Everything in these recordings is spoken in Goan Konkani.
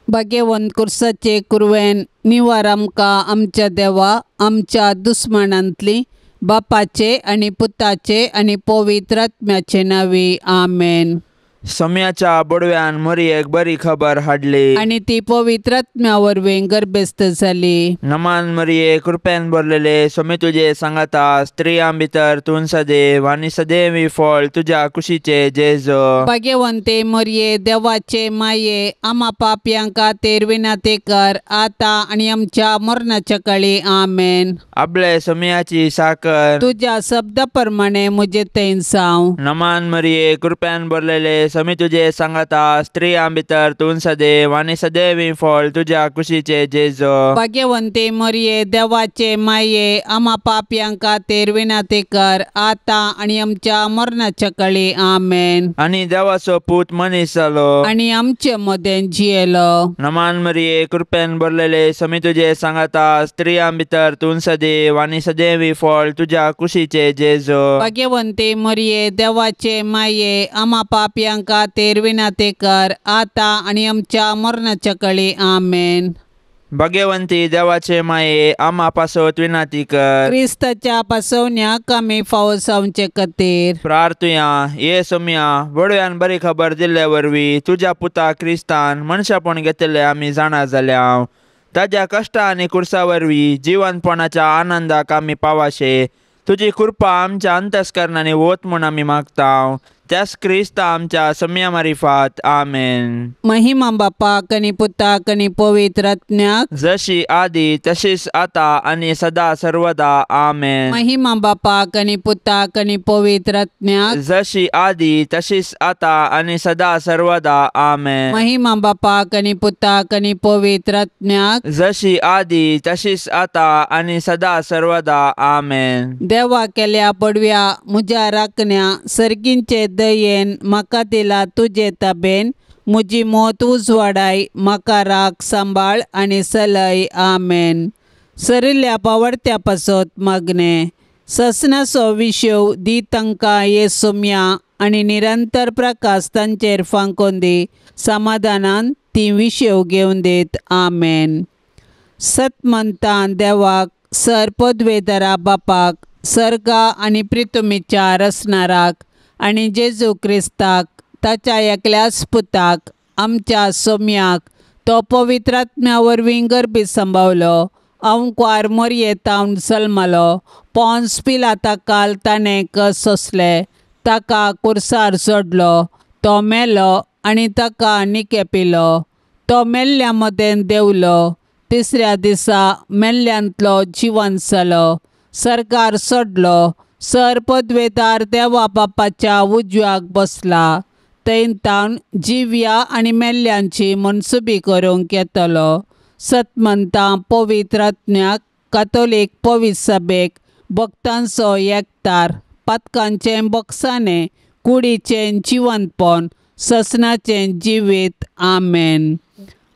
भाग्यवंत कुर्साचे कुरवेन निवार आमकां आमच्या देवा आमच्या दुस्मानांतली बापाचे आनी पुताचे आनी पवित्र आत्म्याचे नांवी आमेन. सम्याच्या बडव्यान मरियेक बरी खबर हाडली आनी ती पवित्र आत्म्या वरवीं गर्भस्थ जाली. नमान मरिये कृपेन भरलेले स्वामी तुजे सांगाता स्त्रियां भितर तूं सदैव आनी सदैवी फळ तुज्या कुशीचे जेजू. भाग्यवंते मरिये देवाचे माये आमा पापयां खातीर विनंती कर आतां आनी आमच्या मरणाच्या काळी आमेन. आपले सम्याची साकर तुज्या शब्दा प्रमाणे म्हजे थंय जावं. नमान मरिये कृपेन भरलेले स्वामी तुजे सांगाता स्त्रियां भितर तूं सदैव आनी सदैवी फळ तुज्या कुशीचे जेजू. भाग्यवंते मरिये देवाचे माये आमा पापयां खातीर विनंती कर आतां आनी आमच्या मरणाच्या काळी आमेन. आनी देवाचो पूत मनीस जालो आनी आमचे मदें जियेलो. नमान मरिये कृपेन भरलेले स्वामी तुजे सांगाता स्त्रियां भितर तूं सदैव आनी सदैवी फळ तुज्या कुशीचे जेजू. भाग्यवंते मरिये देवाचे माये आमा पापयां खातीर विनंती कर आतां आनी आमच्या मरणाच्या काळी आमेन. भाग्यवंती देवाचे माये आमा पासत विनंती कर. क्रिस्ताच्या पासवण्याक आमी फावो जावचे खातीर प्रार्थुया. ये सोम्या बडव्यान बरी खबर दिल्ले वरवीं तुज्या पुता क्रिस्तान मनशापण घेतिल्ले आमी जाणा जाल्या. ताज्या कश्टा आनी कुर्सा वरवीं जिवनपणाच्या आनंदाक आमी पावाशे. तुजी कृपा आमच्या अंतस्करणांनी वत म्हूण आमी मागता. त्यास क्रिस्ता आमच्या सम्या मारिफात आमेन. महिमा बापाक आनी पुताक आनी पवित्र आत्म्याक जशी आदी तशीच आता आनी सदा सर्वदा आमेन. महिमा बापाक आनी पुताक आनी पवित्र आत्म्याक जशी आदी तशीच आता आनी सदा सर्वदा आमेन. महिमा बापाक आनी पुताक आनी पवित्र आत्म्याक जशी आदी तशीच आता आनी सदा सर्वदा आमेन. देवा केल्या पडव्या म्हज्या राखण्या सर्गींचे दयेन म्हाका दिला तुजे ताबेन म्हजी मोत उजवाडाय म्हाका राख सांबाळ आनी सलय आमेन. सरिल्ल्या पावडत्या पासत मागणें ससनाचो विशेव दी तांकां ये सोम्या आनी निरंतर प्रकाश तांचेर फांकोवन दी समाधानान ती विशेव घेवन दीत आमेन. सतमंतान देवाक सर पदवेधरा बापाक सर्गा आनी प्रितुमीच्या रसणाराक आनी जेजू क्रिस्ताक ताच्या एकल्याच पुताक आमच्या सोम्याक तो पवित्र आत्म्या वरवीं गर्भी सांबावलो अंकुआर मोरयेतावन जल्मलो पोन्स पिलाता काल ताणें कस सोंसले ताका कुर्सार सोडलो तो मेलो आनी ताका निकेपिलो तो मेल्ल्या मदें देंवलो तिसऱ्या दिसा मेल्ल्यांतलो जिवन जालो सरकार सोडलो सर पदवेदार देवा बापाच्या उजव्याक बसला थंय तावन जिव्या आनी मेल्ल्यांची मनसुबी करूंक येतलो. सतमंतां पवित्र आत्म्याक कातोलीक पवित्र सभेक भक्तांचो एकतार पातकांचें बक्षाणें कुडीचें जिवनपण ससनाचें जिवीत आमेन.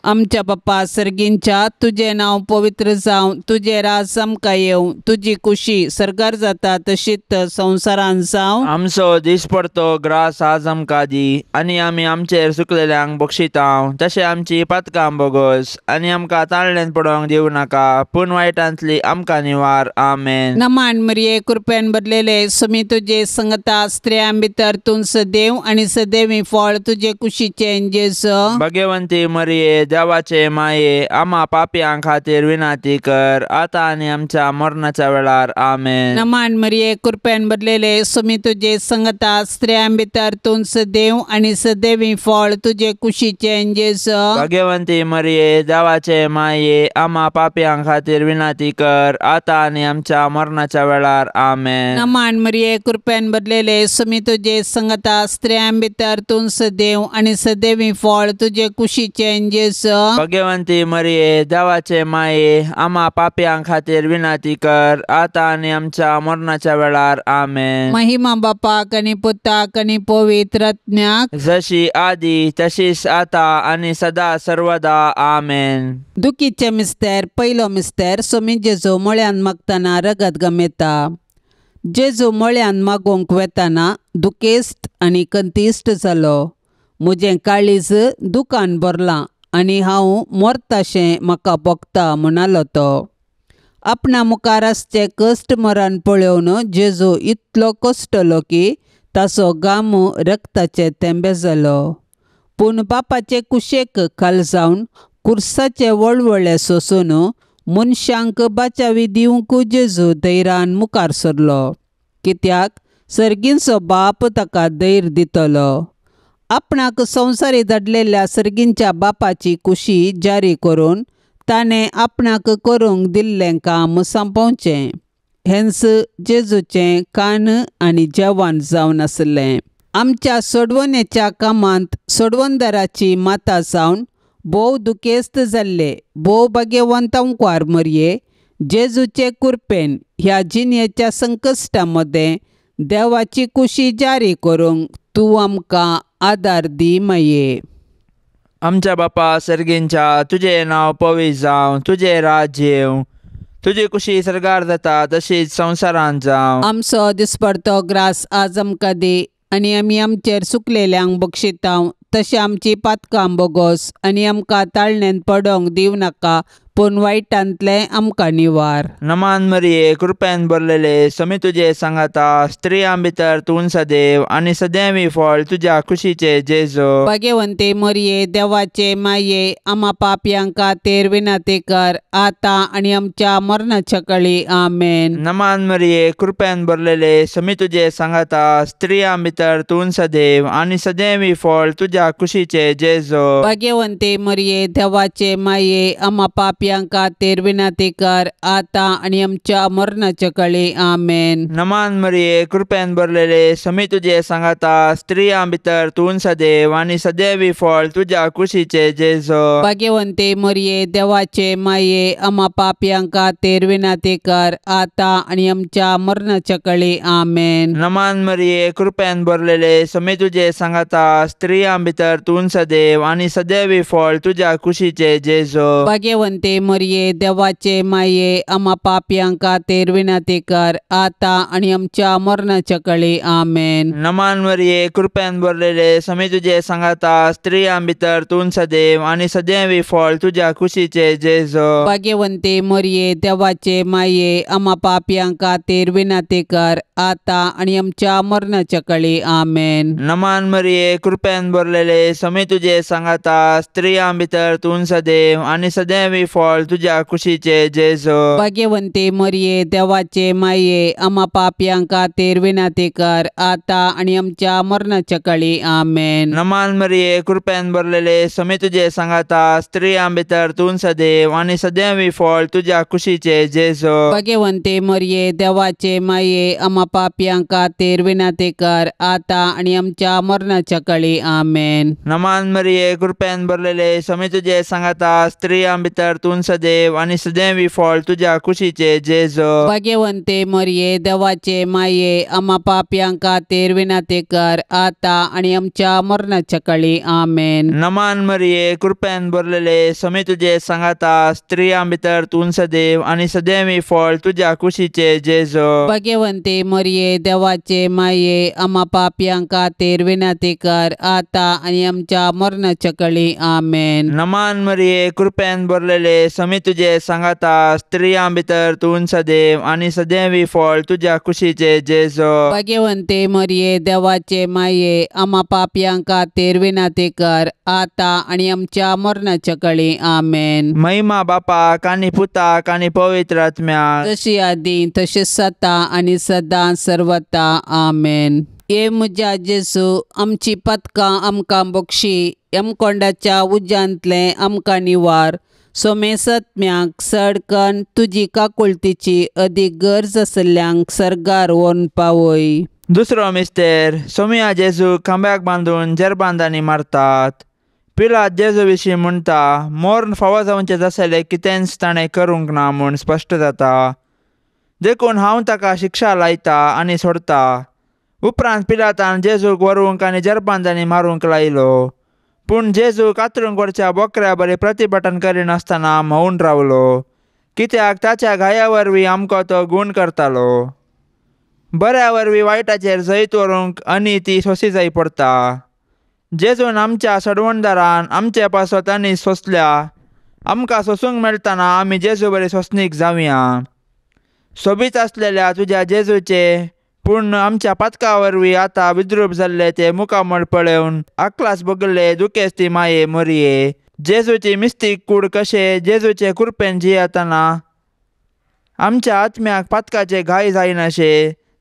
आमच्या बापा सर्गींच्या तुजें नांव पवित्र जावं तुजें राज आमकां येवं तुजी कुशी सर्गार जाता तशीच संवसारान जावं. आमचो दिसपडतो ग्रास आज आमकां दी आनी आमी आमचेर सुकलेल्यांक बक्षितांव तशें आमची पातकां बोगस आनी आमकां ताळ्ळेन पडोवंक दिवं नाका पूण वायटांतली आमकां निवार आमेन. नमान मरिये कृपेन भरलेले सुमी तुजे संगता स्त्रियां भितर तूं सदैव आनी सदैवी फळ तुजे कुशीचें जेजू. भाग्यवंती मरिये देवाचे माये आमा पापयां खातीर विनंती कर आतां आनी आमच्या मरणाच्या वेळार आमेन. नमान मरिये कृपेन भरलेले सुमी तुजे संगता स्त्रियां भितर तूं सदैव आनी सदैवी फळ तुजे कुशीचें जेजू. भाग्यवंती मरिये देवाचे माये आमा पापयां खातीर विनंती कर आतां आनी आमच्या मरणाच्या वेळार आमेन. नमान मरिये कृपेन भरलेले सुमी तुजे संगता स्त्रियां भितर तूं सदैव आनी सदैवी फळ तुजे कुशीचें जेजू. भाग्यवंती मरिये देवाचे माये आमा पापयां खातीर विनंती कर आतां आनी आमच्या मरणाच्या वेळार आमेन. महिमा बापाक आनी पुताक आनी पवित्र आत्म्याक जशी आदी तशीच आता आनी सदा सर्वदा आमेन. दुखीचे मिस्तेर पयलो मिस्तेर सोमी जेजू मळ्यान मागतना रगत गमेता. जेजू मळ्यान मागोवंक वेताना दुखेस्त आनी कंतिश्ट जालो. म्हजें काळीज दुकान भरलां आनी हांव मोरताशें म्हाका भोगता म्हणालो तो. आपणा मुखार आसचें कश्ट मरण पळोवन जेजू इतलो कश्टलो की ताचो घाम रक्ताचे थेंबे जालो. पूण बापाचे कुशेक खाल जावन कुर्साचे वळवळे सोसून मनशांक बाचावी दिवंक जेजू धैर्यान मुखार सरलो, कित्याक सर्गींचो बाप ताका धैर्य दितलो. आपणाक संवसारी धाडलेल्या सर्गींच्या बापाची कुशी जारी करून ताणें आपणाक करूंक दिल्लें काम सोंपोवचें हेंच जेजूचें कान आनी जेवण जावन आसलें. आमच्या सोडवणेच्या कामांत सोडवणदाराची माता जावन भोव दुखेस्त जाल्ले भोव भाग्यवंत अंकवार मरये जेजूचे कुरपेन ह्या जिणेच्या संकश्टा मदें देवाची कुशी जारी करूंक तूं आमकां आदार दी माये. आमच्या बापा सर्गींच्या, तुजें नांव पवित्र जावं, तुजें राज्य येवं, तुजी कुशी सर्गार जाता तशीच संवसारांत जावं. आमचो दिसपडतो ग्रास आज आमकां दी आनी आमी आमचेर सुकलेल्यांक बक्षितां तशें आमची पातकां बोगोस आनी आमकां ताळणेन पडोंक दिवं नाका, पूण वायटांतलें आमकां निवार. नमान मरिये, कृपेन भरलेले, समी तुजे सांगाता, स्त्रियां भितर तूं सदैव आनी सदैवी फळ तुज्या कुशीचे जेजू. भाग्यवंते मरिये, देवाचे माये, आमा पापयांक खातीर विनंती कर आतां आनी आमच्या मरणाच्या कळी. आमेन. नमान मरिये, कृपेन भरलेले, समी तुजे सांगाता, स्त्रियां भितर तूं सदैव आनी सदैवी फळ तुज्या कुशीचे जेजू. भाग्यवंते मरिये, देवाचे माये, आमा पापयांक खातीर विनंती कर आतां आनी आमच्या मरणाच्या कळी. आमेन. नमान मरिये, कृपेन भरलेले, समी तुजे सांगाता, स्त्रियां भितर तूं सदैव आनी सदैवी फळ तुज्या कुशीचे जेजू. भाग्यवंते मरिये, देवाचे माये, आमा पापयांक खातीर विनंती कर आतां आनी आमच्या मरणाच्या कळी. आमेन. नमान मरिये, कृपेन भरलेले, समी तुजे सांगाता, स्त्रियां भितर तूं सदैव आनी सदैवी फळ तुज्या कुशीचे जेजू. भाग्यवंते मरिये, देवाचे माये, आमा पापयांक खातीर विनंती कर आतां आनी आमच्या मरणाच्या कळी. आमेन. नमान मरिये, कृपेन भरलेले, समी तुजे सांगाता, स्त्रियां भितर तूं सदैव आनी सदैवी फळ तुज्या कुशीचे जेजू. भाग्यवंते मरिये, देवाचे माये, आमा पापयांक खातीर विनंती कर आतां आनी आमच्या मरणाच्या कळी. आमेन. नमान मरिये, कृपेन भरलेले, समी तुजे सांगाता, स्त्रियां भितर तूं सदैव आनी सदैवी फळ तुज्या कुशीचे जेजू. भाग्यवंते मरिये, देवाचे माये, आमा पापयांक खातीर विनंती कर आतां आनी आमच्या मरणाच्या कळी. आमेन. नमान मरिये, कृपेन भरलेले, समी तुजे सांगाता, स्त्रियां भितर तूं सदैव आनी सदैवी फळ तुज्या कुशीचे जेजू. भाग्यवंते मरिये, देवाचे माये, आमा पापयांक खातीर विनंती कर आतां आनी आमच्या मरणाच्या कळी. आमेन. नमान मरिये, कृपेन भरलेले, समी तुजे सांगाता, स्त्रियां भितर तूं सदैव आनी सदैवी फळ तुज्या कुशीचे जेजू. भाग्यवंते मरिये, देवाचे माये, आमा पापयांक खातीर विनंती कर आतां आनी आमच्या मरणाच्या कळी. आमेन. नमान मरिये, कृपेन भरलेले, समी तुजे सांगाता, स्त्रियां भितर तूं सदैव आनी सदैवी फळ तुज्या कुशीचे जेजू. भाग्यवंते मरिये, देवाचे माये, आमा पापयांक खातीर विनंती कर आतां आनी आमच्या मरणाच्या कळी. आमेन. नमान मरिये, कृपेन भरलेले, समी तुजे सांगाता, स्त्रियां भितर तूं सदैव आनी सदैवी फळ तुज्या कुशीचे जेजू. भाग्यवंते मरिये, देवाचे माये, आमा पापयांक खातीर विनंती कर आतां आनी आमच्या मरणाच्या कळी. आमेन. महिमा बापाक आनी पुताक आनी पवित्र आत्म्याक, जशी आदी तशी सता आनी सदां सर्वता. आमेन. हे म्हज्या जेजू, आमची पदकां आमकां बक्षी, यमकोंडाच्या उज्यांतलें आमकां निवार, सोमेसत्म्याक सडकन तुजी काकुळतीची अदीक गरज आसल्ल्यांक सर्गार व्हरून पावय. दुसरो मिस्तेर, सोमिया जेजू खांब्याक बांदून जेरबांदांनी मारतात. पिलात जेजू विशीं म्हणटा, मोर्न फावो जावचें जासलें कितेंच ताणें करूंक ना म्हूण स्पश्ट जाता, देखून हांव ताका शिक्षा लायता आनी सोडता. उपरांत पिलातान जेजूक व्हरूंक आनी जेरबांदांनी मारूंक लायलो. पूण जेजू कातरूंक व्हरच्या बोकऱ्या बरी प्रतिभटन करिनासतना मौन रावलो, कित्याक ताच्या घाया वरवीं आमकां तो गूण करतालो. बऱ्या वरवीं वायटाचेर जैत व्हरूंक आनी ती सोंसी जाय पडटा. जेजून आमच्या सडवणदारान आमचे पासत आनी सोंसल्या। आमकां सोसूंक मेळटना आमी जेजू बरी सोंसणीक जावया। सोबीत आसलेल्या तुज्या जेजूचे पूण आमच्या पातका वरवीं आतां विद्रूप जाल्ले ते मुखामळ पळोवन आकलास भोगले दुखेस्ती माये मोरये। जेजूची मिस्तीक कूड कशें जेजूचे कृपेन जियेतना आमच्या आत्म्याक पातकाचे घाय जायनाशे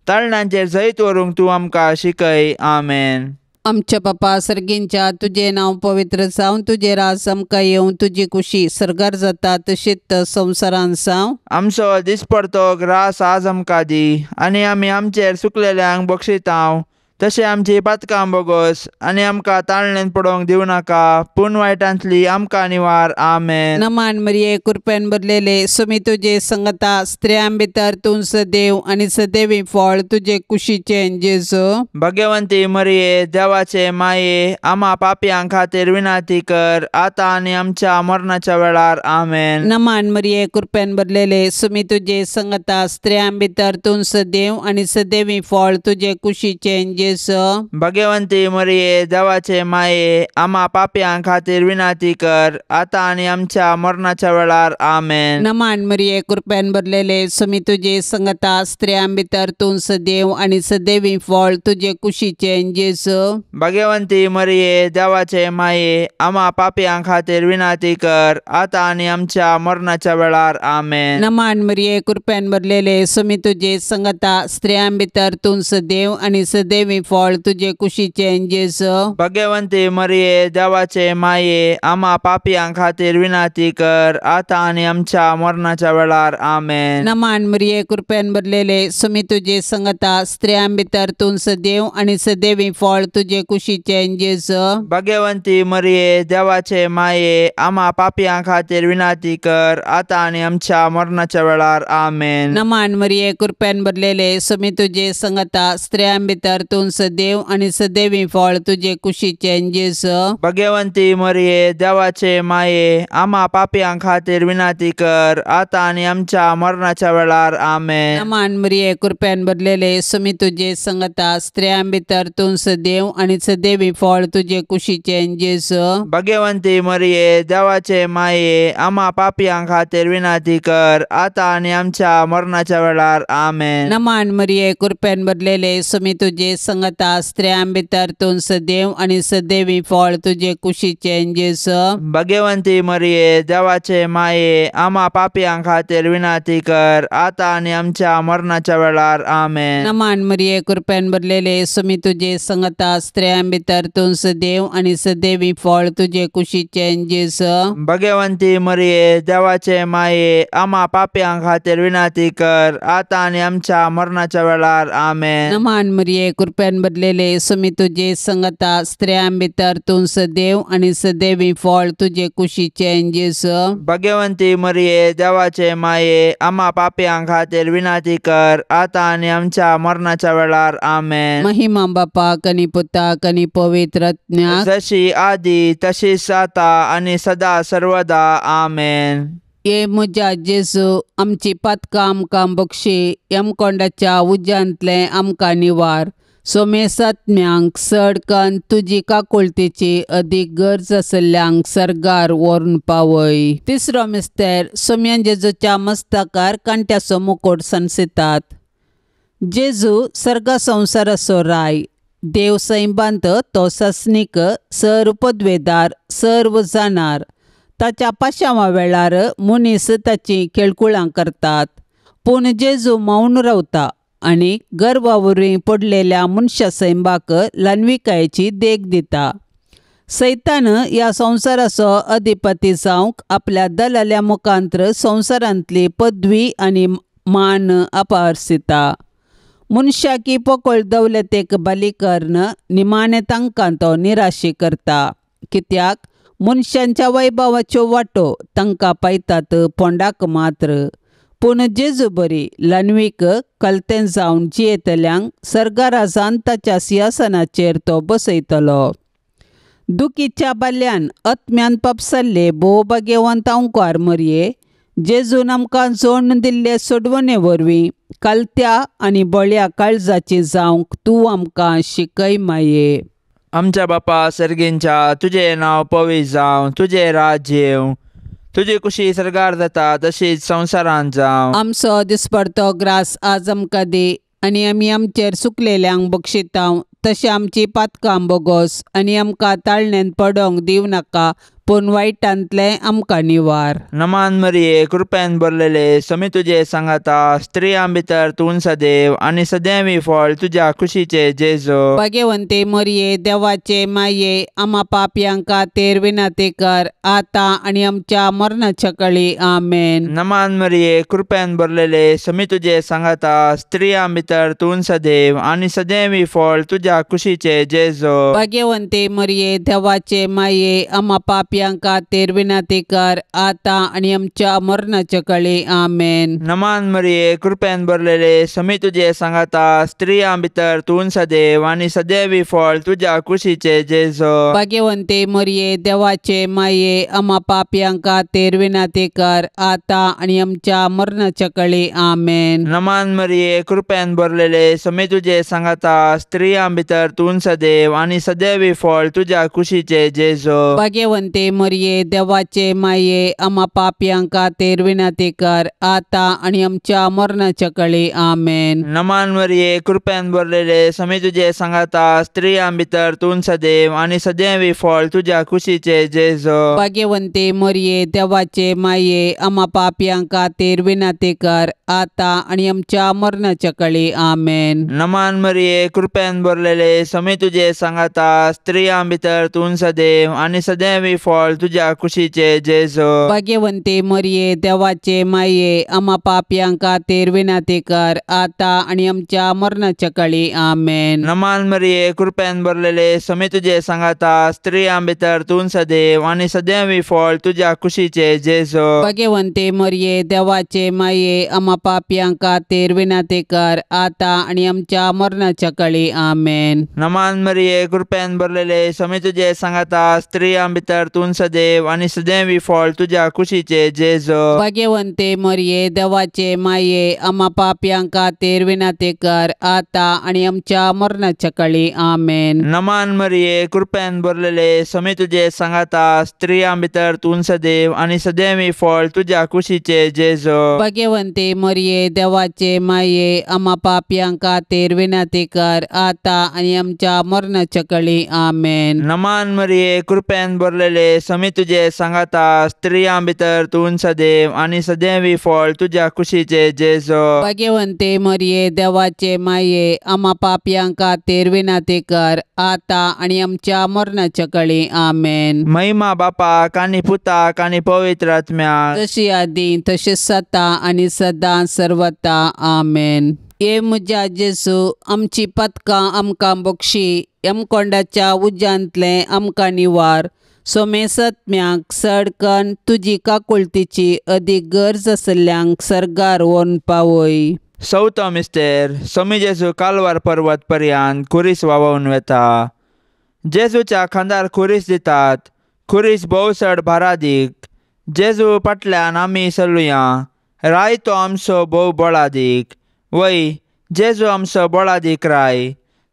ताळणांचेर जैत व्हरूंक तूं आमकां शिकय। आमेन। आमच्या बापा सर्गींच्या तुजें नांव पवित्र जावं, तुजें राज आमकां येवं, तुजी कुशी सर्गार जाता तशीच संवसारान जावं। आमचो दिसपडतो ग्रास आज आमकां दी आनी आमी आमचेर सुकलेल्यांक बक्षितांव तशें आमची पातकां बोगस आनी आमकां ताळणेन पडोवंक दिवं नाका पूण वायटांतली आमकां निवार। आमेन। नमान मरिये कृपेन भरलेले सुमी तुजे संगता, स्त्रियां भितर तूं सदैव आनी सदैवी फळ तुजे कुशीचें जेजू। भगवंती मरिये देवाचे माये आमा पापयां खातीर विनंती कर आतां आनी आमच्या मरणाच्या वेळार। आमेन। नमान मरिये कृपेन भरलेले सुमी तुजे संगता, स्त्रियां भितर तूं सदैव आनी सदैवी फळ तुजे कुशीचें जेजू। भगवंती मरिये देवाचे माये आमा पापयां खातीर विनंती कर आतां आनी आमच्या मरणाच्या वेळार। आमेन। नमान मरिये कृपेन भरलेले सुमी तुजे संगता, स्त्रियां भितर तूं सदैव आनी सदैवी फळ तुजे कुशीचें जेजू। भगवंती मरिये देवाचे माये आमा पापयां खातीर विनंती कर आतां आनी आमच्या मरणाच्या वेळार। आमेन। नमान मरिये कृपेन भरलेले सुमी तुजे संगता, स्त्रियां भितर तूं सदैव आनी सदैवी फळ तुजे कुशीचें जेजू। भगवंती मरिये देवाचे माये आमा पापयां खातीर विनंती कर आतां आनी आमच्या मरणाच्या वेळार। आमेन। नमान मरिये कृपेन भरलेले सुमी तुजे संगता, स्त्रियां भितर तूं सदैव आनी सदैवी फळ तुजे कुशीचें जेजू। भगवंती मरिये देवाचे माये आमा पापयां खातीर विनंती कर आतां आनी आमच्या मरणाच्या वेळार। आमेन। नमान मरिये कृपेन भरलेले सुमी तुजे संगता, स्त्रियां भितर तूं सदैव आनी सदैवी फळ तुजे कुशीचें जेजू। भगवंती मरिये देवाचे माये आमा पापयां खातीर विनंती कर आतां आनी आमच्या मरणाच्या वेळार। आमेन। नमान मरिये कृपेन भरलेले सुमी तुजे संगता, स्त्रियां भितर तूं सदैव आनी सदैवी फळ तुजे कुशीचें जेजू। भगवंती मरिये देवाचे माये आमा पापयां खातीर विनंती कर आतां आनी आमच्या मरणाच्या वेळार। आमेन। नमान मरिये कृपेन भरलेले सुमी तुजे संगता, स्त्रियां भितर तूं सदैव आनी सदैवी फळ तुजे कुशीचें जेजू। भगवंती मरिये देवाचे माये आमा पापयां खातीर विनंती कर आतां आनी आमच्या मरणाच्या वेळार। आमेन। नमान मरिये कृपेन भरलेले सुमी तुजे संगता, स्त्रियां भितर तूं सदैव आनी सदैवी फळ तुजे कुशीचें जेजू। भगवंती मरिये देवाचे माये आमा पापयां खातीर विनंती कर आतां आनी आमच्या मरणाच्या वेळार। आमेन। नमान मरिये कृपेन भरलेले सुमी तुजे संगता, स्त्रियां भितर तूं सदैव आनी सदैवी फळ तुजे कुशीचें जेजू। भगवंती मरिये देवाचे माये आमा पापयां खातीर विनंती कर आतां आनी आमच्या मरणाच्या वेळार। आमेन। महिमा बापाक आनी पुताक आनी पवित्र आत्म्याक, जशी आदी तशीच आतां आनी सदा सर्वदा। आमेन। ये म्हज्या जेजू आमची पातकां आमकां बक्षी, यमकोंडाच्या उज्यांतलें आमकां निवार, सोमेसात्म्यांक चड कन्न तुजी काकुळतेची अदीक गरज आशिल्ल्यांक सर्गार व्हरून पावय। तिसरो मिस्तेर सोम्यान जेजूच्या मस्तकार कांट्याचो मुकोट सनसितात। जेजू सर्गा संवसाराचो राय, देव सैंबांत तो सासणीक, सर्व पदवेदार, सर्व जाणार। ताच्या पाशांवा वेळार मनीस ताची खेळकुळां करतात, पूण जेजू मौन रावता आनी गर्वा वरवीं पडलेल्या मनशा सैंबाक ल्हानविकायेची देख दिता। सैतान ह्या संवसाराचो अधिपती जावंक आपल्या दलाल्या मुखांत्र संवसारांतली पदवी आनी मान अपारसिता। मनशाकी पोकळ दौलतेक बली करून निमाणें तांकां तो निराशी करता, कित्याक मनशांच्या वैभवाच्यो वाटो तांकां पायतात पोंडाक मात्र। पूण जेजू बरी ल्हानवीक कलतें जावन जियेतल्यांक सर्गाराजान ताच्या सिंहासनाचेर तो बसयतलो। दुखीच्या बाल्यान आत्म्यान पापसल्ले भोव भाग्यवंत अंकार मरये जेजून आमकां जोडून दिल्ले सोडवणे वरवीं कालत्या आनी बळ्या काळजाची जावंक तूं आमकां शिकय माये। आमच्या बापा सर्गींच्या तुजें नांव पवित्र जावं, तुजें राज्य येवं, तुजी कुशी सरगार जाता तशीच संवसारांत जावं। आमचो दिसपडतो ग्रास आज आमकां दी आनी आमी आमचेर सुकलेल्यांक बक्षितांव तशें आमची पातकां बोगोस आनी आमकां ताळण्यांत पडोंक दिवं नाका पूण वायटांतलें आमकां निवार। नमान मरिये कृपेन भरलेले समी तुजे सांगाता, स्त्रियां भितर तूं सदैव आनी सदैवी फळ तुज्या कुशीचे जेजू। भाग्यवंते मरिये देवाचे माये आमा पापयांक खातीर विनंती कर आतां आनी आमच्या मरणाच्या कळी। आमेन। नमान मरिये कृपेन भरलेले समी तुजे सांगाता, स्त्रियां भितर तूं सदैव आनी सदैवी फळ तुज्या कुशीचे जेजू। भाग्यवंते मरिये देवाचे माये आमा पापयांक खातीर विनंती कर आतां आनी आमच्या मरणाच्या कळी। आमेन। नमान मरिये कृपेन भरलेले समी तुजे सांगाता, स्त्रियां भितर तूं सदैव आनी सदैवी फळ तुज्या कुशीचे जेजू। भाग्यवंते मरिये देवाचे माये आमा पापयांक खातीर विनंती कर आतां आनी आमच्या मरणाच्या कळी। आमेन। नमान मरिये कृपेन भरलेले समी तुजे सांगाता, स्त्रियां भितर तूं सदैव आनी सदैवी फळ तुज्या कुशीचे जेजू। भाग्यवंते मरिये देवाचे माये आमा पापयांक खातीर विनंती कर आतां आनी आमच्या मरणाच्या कळी। आमेन। नमान मरिये कृपेन भरलेले समी तुजे सांगाता, स्त्रियां भितर तूं सदैव आनी सदैवी फळ तुज्या कुशीचे जेजू। भाग्यवंते मरिये देवाचे माये आमा पापयांक खातीर विनंती कर आतां आनी आमच्या मरणाच्या कळी। आमेन। नमान मरिये कृपेन भरलेले समी तुजे सांगाता, स्त्रियां भितर तूं सदैव आनी सदैवी फळ तुज्या कुशीचे जेजू। भाग्यवंते मरिये देवाचे माये आमा पापयांक खातीर विनंती कर आतां आनी आमच्या मरणाच्या कळी। आमेन। नमान मरिये कृपेन भरलेले समी तुजे सांगाता, स्त्रियां भितर तूं सदैव आनी सदैवी फळ तुज्या कुशीचे जेजू। भाग्यवंते मरिये देवाचे माये आमा पापयांक खातीर विनंती कर आतां आनी आमच्या मरणाच्या कळी। आमेन। नमान मरिये कृपेन भरलेले समी तुजे सांगाता, स्त्रियां भितर तूं सदैव आनी सदैवी फळ तुज्या कुशीचे जेजू। भाग्यवंते मरिये देवाचे माये आमा पापयांक खातीर विनंती कर आतां आनी आमच्या मरणाच्या कळी। आमेन। नमान मरिये कृपेन भरलेले समी तुजे सांगाता, स्त्रियां भितर तूं सदैव आनी सदैवी फळ तुज्या कुशीचे जेजू। भाग्यवंते मरिये देवाचे माये आमा पापयांक खातीर विनंती कर आतां आनी आमच्या मरणाच्या कळी। आमेन। नमान मरिये कृपेन भरलेले समी तुजे सांगाता, स्त्रियां भितर तूं सदैव आनी सदैवी फळ तुज्या कुशीचे जेजू। भाग्यवंते मरिये देवाचे माये आमा पापयांक खातीर विनंती कर आतां आनी आमच्या मरणाच्या कळी। आमेन। महिमा बापाक आनी पुताक आनी पवित्र आत्म्याक, जशी आदी तशी सता आनी सदां सर्वता। आमेन। ये म्हज्या जेजू आमची पदकां आमकां बक्षी, यमकोंडाच्या उज्यांतलें आमकां निवार, सोमेसत्म्याक सडकन तुजी काकुळतीची अदीक गरज आसल्ल्यांक सर्गार व्हरून पावय। चवथो मिस्तेर समी जेजू कालवार पर्वत पर्यंत खुरीस व्हांवोवन वेता। जेजूच्या खांदार खुरीस दितात, खुरीस भोव चड भारादीक। जेजू फाटल्यान आमी चलुया, राय तो आमचो भोव बळादीक। वय जेजू आमचो बळादीक राय,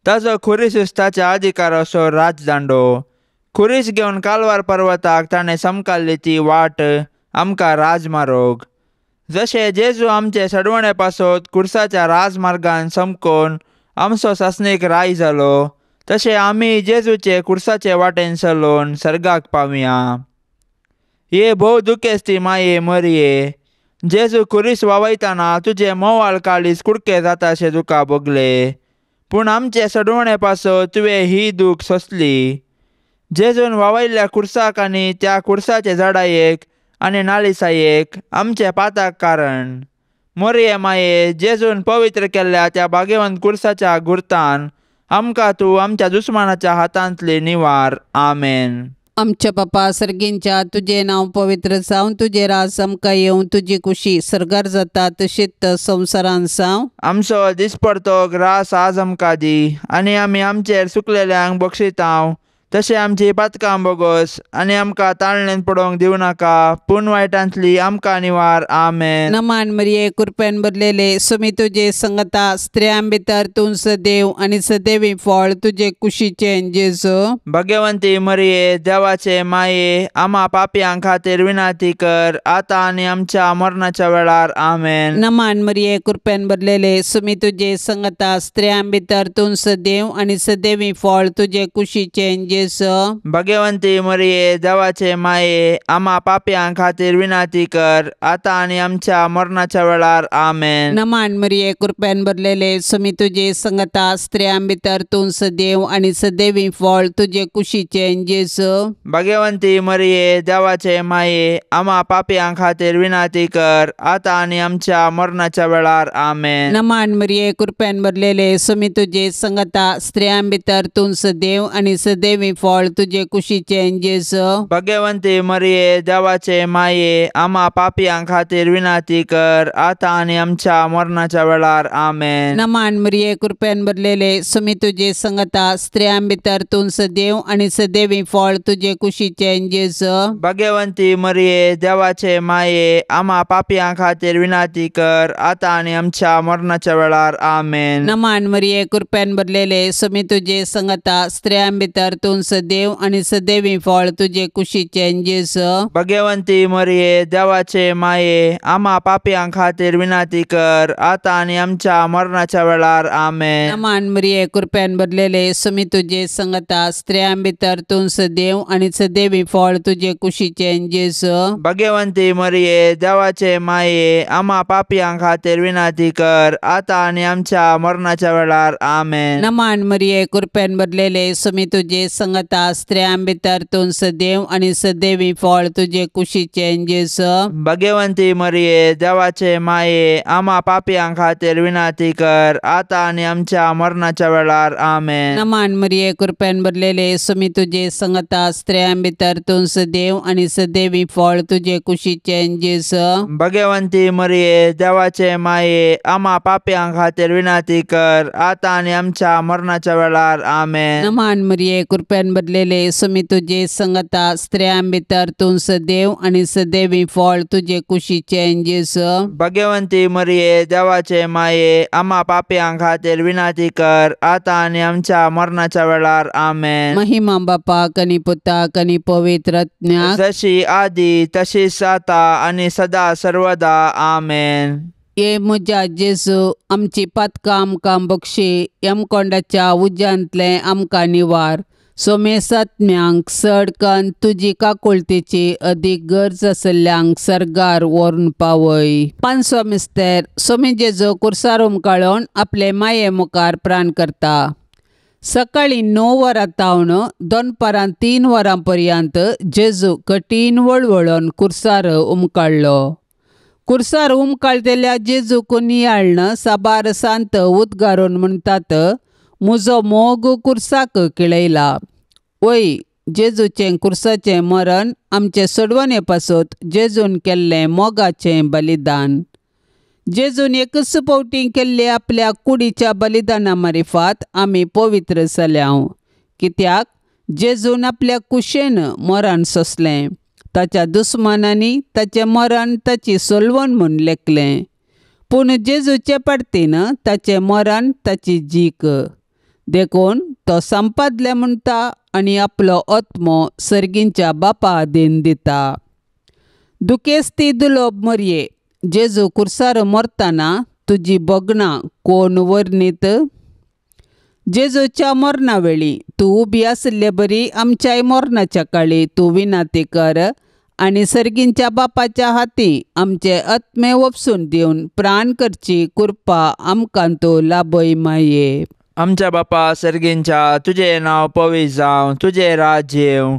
ताजो खुरीस ताच्या अधिकाराचो राजदांडो। खुरीस घेवन कालवार पर्वताक ताणें समकाल्ली ती वाट आमकां राजमारोग। जशें जेजू आमचे सडवणे पासत खुर्साच्या राजमार्गान समकोन आमचो सासणीक राय जालो, तशें आमी जेजूचे खुर्साचे वाटेन चलोवन सर्गाक पावया। ये भोव दुखेस्ती माये मरिये, जेजू खुरीस वावयतना तुजें मोवाळ काळीज कुडके जाताशें तुका भोगलें, पूण आमचे सडवणे पासत तुवें ही दूख सोंसली। जेजून वावयल्ल्या खुर्साक आनी त्या खुर्साचे झाडायेक आनी नालिसायेक आमचे पाताक कारण। मोरये माये, जेजून पवित्र केल्ल्या त्या भाग्यवंत खुर्साच्या गुर्तान आमकां तूं आमच्या दुस्मानाच्या हातांतली निवार। आमेन। आमच्या बापा सर्गींच्या तुजें नांव पवित्र जावं, तुजें राज आमकां येवं, तुजी कुशी सर्गार जाता तशीच संवसारान जावं। आमचो दिसपडतो ग्रास आज आमकां दी आनी आमी आमचेर सुकलेल्यांक बक्षितांव तशें आमची पातकां बोगोस आनी आमकां ताळणेन पडोवंक दिवं नाका, पूण वायटांतली आमकां निवार. आमेन. नमान मरिये, कृपेन भरलेले, स्वामी तुजे संगता, स्त्रियां भितर तूं सदैव आनी सदैवी फळ तुजे कुशीचें जेजू. भगवंती मरिये, देवाचे माये, आमा पापयां खातीर विनंती कर, आतां आनी आमच्या मरणाच्या वेळार. आमेन. नमान मरिये, कृपेन भरलेले, स्वामी तुजे संगता, स्त्रियां भितर तूं सदैव आनी सदैवी फळ तुजे कुशीचें जेजू. भगवंती मरिये, देवाचे माये, आमा पापयां खातीर विनंती कर, आतां आनी आमच्या मरणाच्या वेळार. आमेन. नमान मरिये, कृपेन भरलेले, स्वामी तुजे संगता, स्त्रियां भितर तूं सदैव आनी सदैवी फळ तुजे कुशीचें जेजू. भगवंती मरिये, देवाचे माये, आमा पापयां खातीर विनंती कर, आतां आनी आमच्या मरणाच्या वेळार. आमेन. नमान मरिये, कृपेन भरलेले, स्वामी तुजे संगता, स्त्रियां भितर तूं सदैव आनी सदैवी फळ तुजे कुशीचें जेजू. भगवंती मरिये, देवाचे माये, आमा पापयां खातीर विनंती कर, आतां आनी आमच्या मरणाच्या वेळार. आमेन. नमान मरिये, कृपेन भरलेले, स्वामी तुजे संगता, स्त्रियां भितर तूं सदैव आनी सदैवी फळ तुजे कुशीचें जेजू. भगवंती मरिये, देवाचे माये, आमा पापयां खातीर विनंती कर, आतां आनी आमच्या मरणाच्या वेळार. आमेन. नमान मरिये, कृपेन भरलेले, स्वामी तुजे संगता, स्त्रियां भितर तूं सदैव आनी सदैवी फळ तुजे कुशीचें जेजू. भगवंती मरिये, देवाचे माये, आमा पापयां खातीर विनंती कर, आतां आनी आमच्या मरणाच्या वेळार. आमेन. नमान मरिये, कृपेन भरलेले, स्वामी तुजे संगता, स्त्रियां भितर तूं सदैव आनी सदैवी फळ तुजे कुशीचें जेजू. भगवंती मरिये, देवाचे माये, आमा पापयां खातीर विनंती कर, आतां आनी आमच्या मरणाच्या वेळार. आमेन. नमान मरिये, कृपेन भरलेले, स्वामी तुजे संगता, स्त्रियां भितर तूं सदैव आनी सदैवी फळ तुजे कुशीचें जेजू. भगवंती मरिये, देवाचे माये, आमा पापयां खातीर विनंती कर, आतां आनी आमच्या मरणाच्या वेळार. आमेन. नमान मरिये, कृपेन भरलेले, स्वामी तुजे संगता, स्त्रियां भितर तूं सदैव आनी सदैवी फळ तुजे कुशीचें जेजू. भगवंती मरिये, देवाचे माये, आमा पापयां खातीर विनंती कर, आतां आनी आमच्या मरणाच्या वेळार. आमेन. नमान मरिये, कृपेन भरलेले, स्वामी तुजे संगता, स्त्रियां भितर तूं सदैव आनी सदैवी फळ तुजे कुशीचें जेजू. भगवंती मरिये, देवाचे माये, आमा पापयां खातीर विनंती कर, आतां आनी आमच्या मरणाच्या वेळार. आमेन. महिमा बापाक आनी पुताक आनी पवित्र आत्म्याक, जशी आदी तशीच आतां आनी सदा सर्वदा. आमेन. ये म्हज्या जेजू, आमची पातकां आमकां बक्षी, यमकोंडाच्या उज्यांतलें आमकां निवार. सोमेसात्म्यांक सडकन तुजी काकुळतेची अदीक गरज आसल्ल्यांक सर्गार व्हरून पावय. पांचवो मिस्तेर, सोमी जेजू कुर्सार उमकाळोन आपले माये मुखार प्राण करता. सकाळीं 9 वरां तावन दनपारां 3 वरां पर्यंत जेजू कठीण वळवळोन कुर्सार उमकाळ्ळो. कुर्सार उमकाळटेल्या जेजूक नियाळ्न साबार सांत उद्गारून म्हणटात, म्हजो मोग कुर्साक किळयला. वय, जेजूचें कुर्साचें मरण आमचे सोडवणे पासत जेजून केल्लें मोगाचें बलिदान. जेजून एकच फावटी केल्ले आपल्या कुडीच्या बलिदाना मारिफात आमी पवित्र जाल्याव. कित्याक जेजून आपल्या कुशेन मरण सोंसलें, ताच्या दुस्मानांनी ताचें मरण ताची सोलवण म्हूण लेखलें, पूण जेजूचे पार्टीन ताचें मरण ताची जीक. देखून तो संपादलें म्हणटा आनी आपलो आत्मो सर्गींच्या बापा आदीन दिता. दुखेस्ती दुलोब मरये, जेजू कुर्सार मरतना तुजी भोगणां कोण वर्णीत? जेजूच्या मरणा वेळी तूं उबी आशिल्ले बरी आमच्याय मरणाच्या काळी तूं विनंती कर आनी सर्गींच्या बापाच्या हाती आमचे आत्मे ओपसून दिवन प्राण करची कृपा आमकां तूं लाभय माये. आमच्या बापा सर्गींच्या, तुजें नांव पवित्र जावं, तुजें राज्य येवं,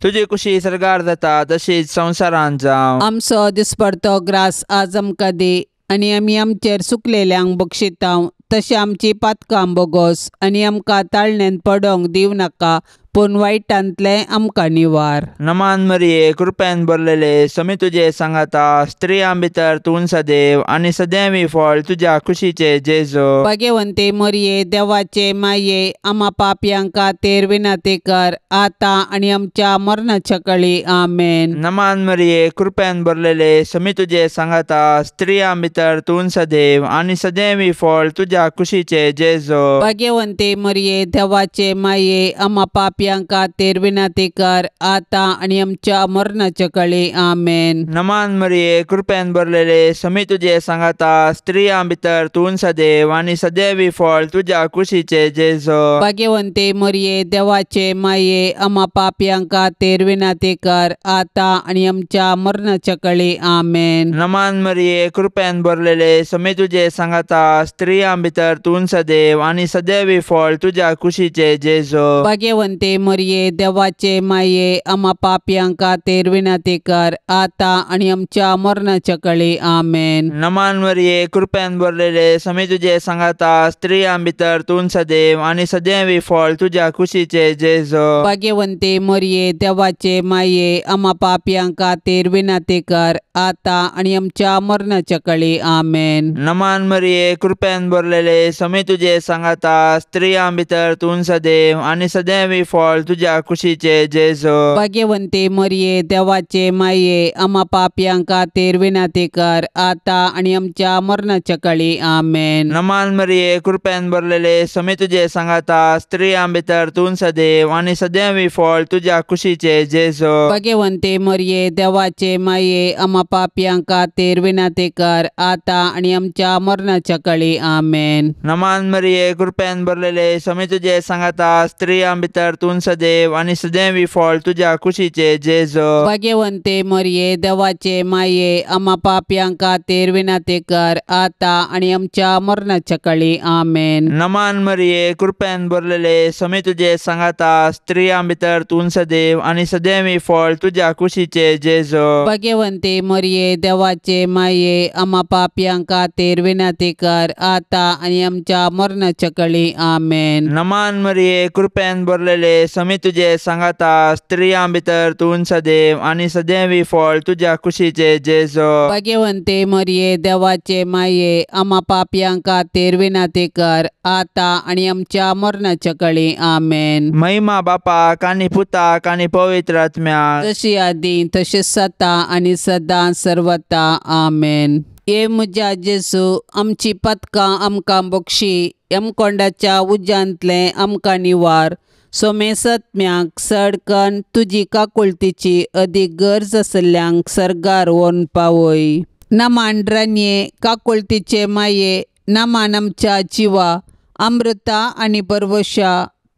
तुजी कुशी सर्गार जाता तशीच संवसारांत जावं. आमचो दिसपडतो ग्रास आज आमकां दी आनी आमी आमचेर सुकलेल्यांक बक्षितांव तशें आमची पातकां बोगोस आनी आमकां ताळण्यान पडोंक दिवं नाका, पूण वायटांतलें आमकां निवार. नमान मरिये कृपेन भरलेले समी तुजे सांगाता स्त्रियां भितर तूं सदैव आनी सदैवी फळ तुज्या कुशीचे जेजू. भाग्यवंते मरिये देवाचे माये आमा पापयां खातीर विनंती कर आतां आनी आमच्या मरणाच्या कळी. आमेन. नमान मरिये कृपेन भरलेले समी तुजे सांगाता स्त्रियां भितर तूं सदैव आनी सदैवी फळ तुज्या कुशीचे जेजू. भाग्यवंते मरिये देवाचे माये आमा पापयां खातीर विनंती कर आतां आनी आमच्या मरणाच्या कळी. आमेन. नमान मरिये कृपेन भरलेले समी तुजे सांगाता स्त्रियां भितर तूं सदैव आनी सदैवी फळ तुज्या कुशीचे जेजू. भाग्यवंते मरिये देवाचे माये आमा पापयां खातीर विनंती कर आतां आनी आमच्या मरणाच्या कळी. आमेन. नमान मरिये कृपेन भरलेले समी तुजे सांगाता स्त्रियां भितर तूं सदैव आनी सदैवी फळ तुज्या कुशीचे जेजू. भाग्यवंते मरिये देवाचे माये आमा पापयां खातीर विनंती कर आतां आनी आमच्या मरणाच्या कळी. आमेन. नमान मरिये कृपेन भरलेले समी तुजे सांगाता स्त्रियां भितर तूं सदैव आनी सदैवी फळ तुज्या कुशीचे जेजू. भाग्यवंते मरिये देवाचे माये आमा पापयां खातीर विनंती कर आतां आनी आमच्या मरणाच्या कळी. आमेन. नमान मरिये कृपेन भरलेले समी तुजे सांगाता स्त्रियां भितर तूं सदैव आनी सदैवी फळ तुज्या कुशीचे जेजू. भाग्यवंते मरिये देवाचे माये आमा पापयां खातीर विनंती कर आतां आनी आमच्या मरणाच्या कळी. आमेन. नमान मरिये कृपेन भरलेले समी तुजे सांगाता स्त्रियां भितर तूं सदैव आनी सदैवी फळ तुज्या कुशीचे जेजू. भाग्यवंते मरिये देवाचे माये आमा पापयां खातीर विनंती कर आतां आनी आमच्या मरणाच्या कळी. आमेन. नमान मरिये कृपेन भरलेले समी तुजे सांगाता स्त्रियां भितर तूं सदैव आनी सदैवी फळ तुज्या कुशीचे जेजू. भाग्यवंते मरिये देवाचे माये आमा पापयां खातीर विनंती कर आतां आनी आमच्या मरणाच्या कळी. आमेन. नमान मरिये कृपेन भरलेले समी तुजे सांगाता स्त्रियां भितर तूं सदैव आनी सदैवी फळ तुज्या कुशीचे जेजू. भाग्यवंते मरिये देवाचे माये आमा पापयां खातीर विनंती कर आतां आनी आमच्या मरणाच्या कळी. आमेन. नमान मरिये कृपेन भरलेले समी तुजे सांगाता स्त्रियां भितर तूं सदैव आनी सदैवी फळ तुज्या कुशीचे जेजू. भाग्यवंते मरिये देवाचे माये आमा पापयां खातीर विनंती कर आतां आनी आमच्या मरणाच्या कळी. आमेन. महिमा बापाक आनी पुताक आनी पवित्र आत्म्याक, जशी आदी तशी सता आनी सदां सर्वता. आमेन. ये म्हज्या जेजू आमची पदकां आमकां बक्षी यमकोंडाच्या उज्यांतलें आमकां निवार. सोमेसत्म्याक सडकन तुजी काकुळतीची अदीक गरज आसल्ल्यांक सर्गार व्हरून पावय. नमान रानये काकुळतीचे माये नमान आमच्या जिवा अमृता आनी बरवशा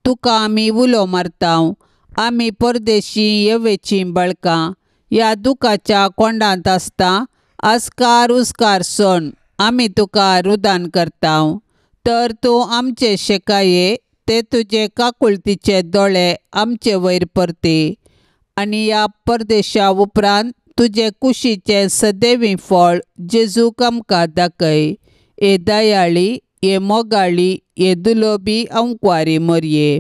तुका आमी उलो मारता. आमी परदेशी येवेचीं बळकां ह्या दुखाच्या कोंडांत आसता आस्कार उस्कार सण आमी तुका रुदान करता. तर तूं आमचे शेकाये ते तुजे काकुळतीचे दोळे आमचे वयर परती आनी ह्या परदेशा उपरांत तुजे कुशीचें सदैवी फळ जेजूक आमकां दाखय. हे दयाळी हे मोगाळी हे दुलोबी अंकवारी मरये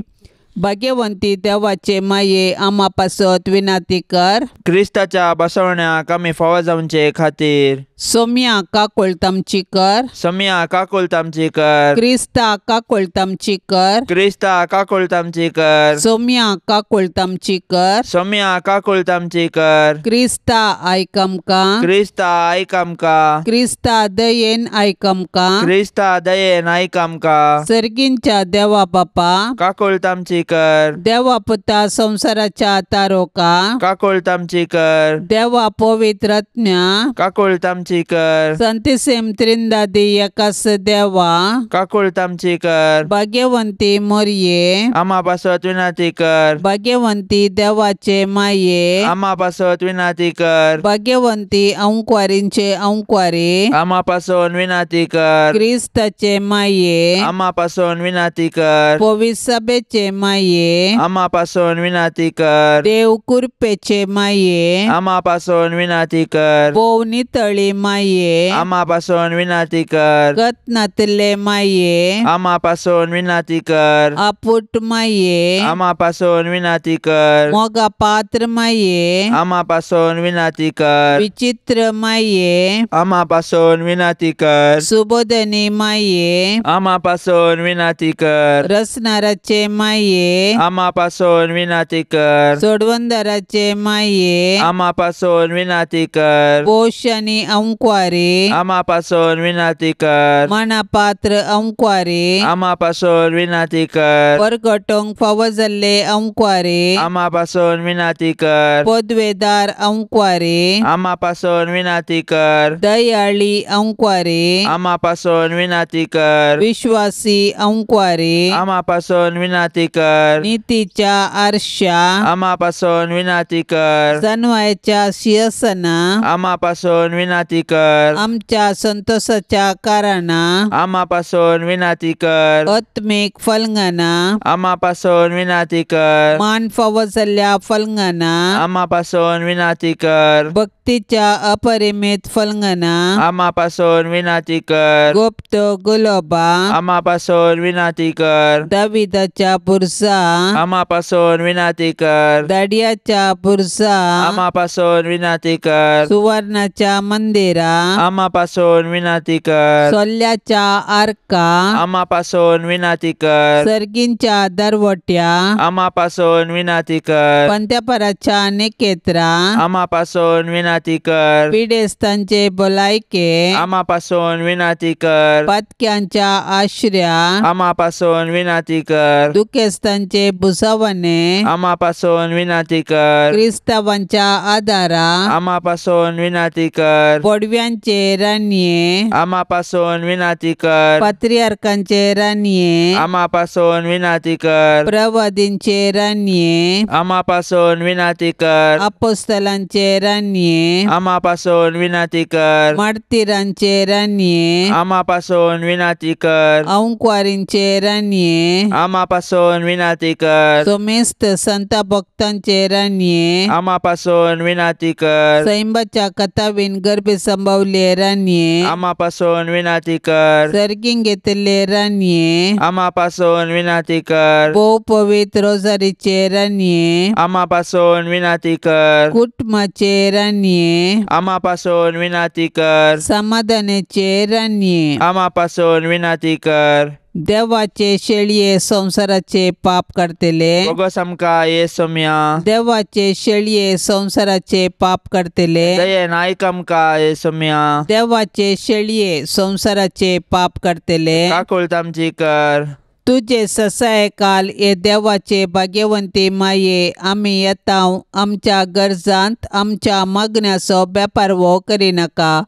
भाग्यवंती देवाचे माये आमा पासत विनंती कर. क्रिस्ताच्या बसवण्याक आमी फावो जावचे खातीर सोम्या काकुळत आमची कर. सोम्या काकुळत आमची कर. क्रिस्ता काकुळत आमची कर. क्रिस्ता काकुळत आमची कर. सोम्या काकुळत आमची कर. सोम्या काकुळत आमची कर. क्रिस्ता आयक आमकां. क्रिस्ता आयक आमकां. क्रिस्ता दयेन आयक आमकां. क्रिस्ता दयेन आयक आमकां. सर्गींच्या देवा बापा काकुळत आमची कर. देवा पुता संवसाराच्या तारोका काकुळत आमची कर. देवा पवित्र आत्म्या काकुळत आमची कर. संतिसेम त्रिंदादी एकास देवा काकुळत आमची कर. भाग्यवंती मोरये आमा पासत विनंती कर. भाग्यवंती देवाचे माये आमा पासत विनंती कर. भाग्यवंती अंकवारींचे अंकवारी आमा पासून विनंती कर. क्रिस्ताचे माये आमा पासून विनंती कर. पवित्र सभेचे माये माये, आमा पासून विनाती कर। देव कुरपेचे माये, आमा पासून विनाती कर। भोव नितळी माये, आमा पासून विनाती कर। गत नातले माये, आमा पासून विनाती कर। आपुट माये, आमा पासून विनाती कर। मोगा पात्र माये, आमा पासून विनाती कर। विचित्र माये, आमा पासून विनाती कर। सुबोधनी माये, आमा पासून विनाती कर। रसनाराचे माये, आमा पासून विनाती कर। सोडवंदराचे माये, आमा पासून विनाती कर। बोश आनी अंकवारी, आमा पासून विनाती कर। मनापात्र अंकवारी, आमा पासून विनाती कर। परगटोंक फावो जाल्ले अंकवारी, आमा पासून विनाती कर। पदवेदार अंकवारी, आमा पासून विनाती कर। दयाळी अंकवारी, आमा पासून विनाती कर। विश्वासी अंकवारी, आमा पासून विनाती कर। नीतीच्या आरशा, आमा पासून विनाती कर। सनवायच्या शिरसना, आमा पासून विनाती कर। आमच्या संतोषाच्या कारणां, आमा पासून विनाती कर। आत्मीक फलंगना, आमा पासून विनाती कर। मान फावो जाल्ल्या फलंगना, आमा पासून विनाती कर। भक्तीच्या अपरिमित फलंगना, आमा पासून विनाती कर। गुप्त गुलोबा, आमा पासून विनाती कर। दाविदाच्या बुरसा, आमा पासून विनाती कर। दाडियाच्या बुरसा, आमा पासून विनाती कर। सुवर्णाच्या मंदिरा, आमा पासून विनाती कर। सोल्याच्या आर्का, आमा पासून विनाती कर। सर्गींच्या दरवट्या, आमा पासून विनाती कर। पंत्यापराच्या निकेत्रा, आमा पासून विनाती कर। पिडेस्तांचे भलायके, आमा पासून विनाती कर। पातक्यांच्या आश्र्या, आमा पासून विनाती कर। दुखेस्तांचे भुसावणे, आमा पासून विनाती कर। क्रिस्तावांच्या आदारा, आमा पासून विनाती कर। पडव्यांचे राणये, आमा पासून विनाती कर। पात्रियार्कांचे राणये, आमा पासून विनाती कर। प्रवादींचे राणये, आमा पासून विनाती कर। अपोस्तलांचे राणये, आमा पासून विनाती कर। मार्तीरांचे राणये, आमा पासून विनाती कर। अंकवारींचे राणये, आमा पासून विनाती कर। सोमेस्त संत भक्तांचे राणये, आमा पासून विनाती कर। सैंबाच्या कथावीन गर्भे संभवले राणये, आमा पासून विनाती कर। सर्गींग घेतले राणये, आमा पासून विनाती कर। भोव पवित्र रोजारीचे राणये, आमा पासून विनाती कर। कुटुंबाचे राणये, आमा पासून विनाती कर। समाधानाचे राणये, आमा पासून विनाती कर। देवाचे शेळये संसाराचे पाप करतले, बोगस आमकां ये सोम्या। देवाचे शेळये संसाराचे पाप करतले, दयेन आयक आमकां ये सोम्या। देवाचे शेळये संसाराचे पाप करतले, काकुळट आमची कर। तुजे ससाय काल हे देवाचे भाग्यवंती माये, आमी येता आमच्या गरजांत आमच्या मागण्याचो बेपारवो करिनाका,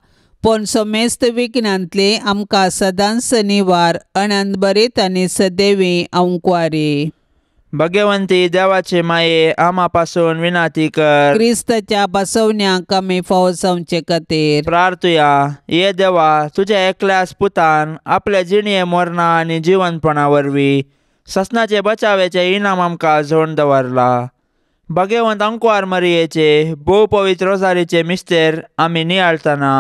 पूण समेस्त विघ्नांतली आमकां सदांच निवार अनंतभरीत आनी सदैवी अंकवारी। भगवंती देवाचे माये, आमा पासून विनाती कर। क्रिस्ताच्या बसवण्याक आमी फावो जावचे खातीर प्रार्थुया। ये देवा, तुझ्या एकल्याच पुतान आपल्या जिणये मरणा आनी जिवनपणा वरवीं ससनाचे बचावेचे इनाम आमकां जोडून दवरला। भगवंत अंकवार मरियेचे भोव पवित्र रोजारीचे मिस्तेर आमी नियाळतना